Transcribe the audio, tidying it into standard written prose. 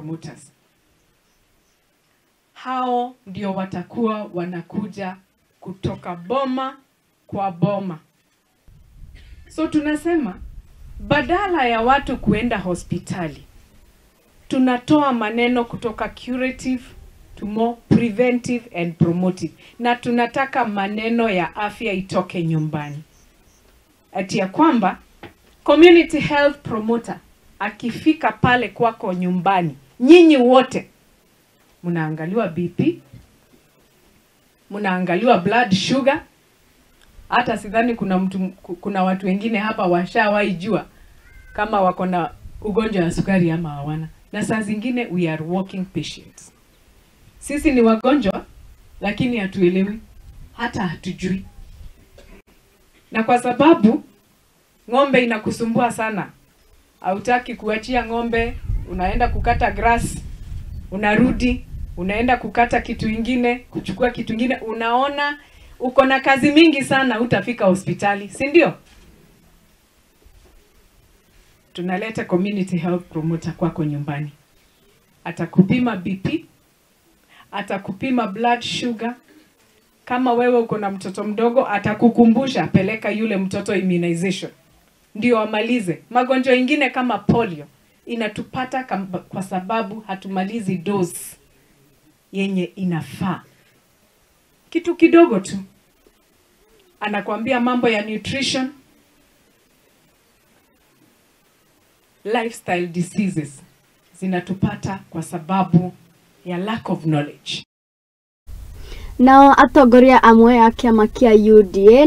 promoters. Hao ndio watakuwa wanakuja kutoka boma kwa boma. So tunasema badala ya watu kuenda hospitali, tunatoa maneno kutoka curative to more preventive and promotive. Na tunataka maneno ya afya itoke nyumbani. Ati ya kwamba community health promoter akifika pale kwako nyumbani, nyinyi wote mnaangaliwa BP, mnaangaliwa blood sugar. Hata sidhani kuna watu wengine hapa washawahi jua kama wako na ugonjwa wa sukari ama hawana. Na saa zingine we are walking patients. Sisi ni wagonjwa lakini hatuelewi, hata hatujui. Na kwa sababu ng'ombe inakusumbua sana, hautaki kuachia ng'ombe, unaenda kukata grass, unarudi, unaenda kukata kitu ingine, kuchukua kitu ingine, unaona uko na kazi mingi sana, utafika hospitali, si ndio? Tunaleta community health promoter kwako nyumbani. Atakupima BP, atakupima blood sugar. Kama wewe uko na mtoto mdogo, atakukumbusha peleka yule mtoto immunization, ndio amalize. Magonjwa ingine kama polio inatupata kwa sababu hatumalizi dose yenye inafaa. Kitu kidogo tu. Anakuambia mambo ya nutrition, lifestyle diseases zinatupata kwa sababu ya lack of knowledge. Nao atongoria amwe a kĩama kĩa UDA.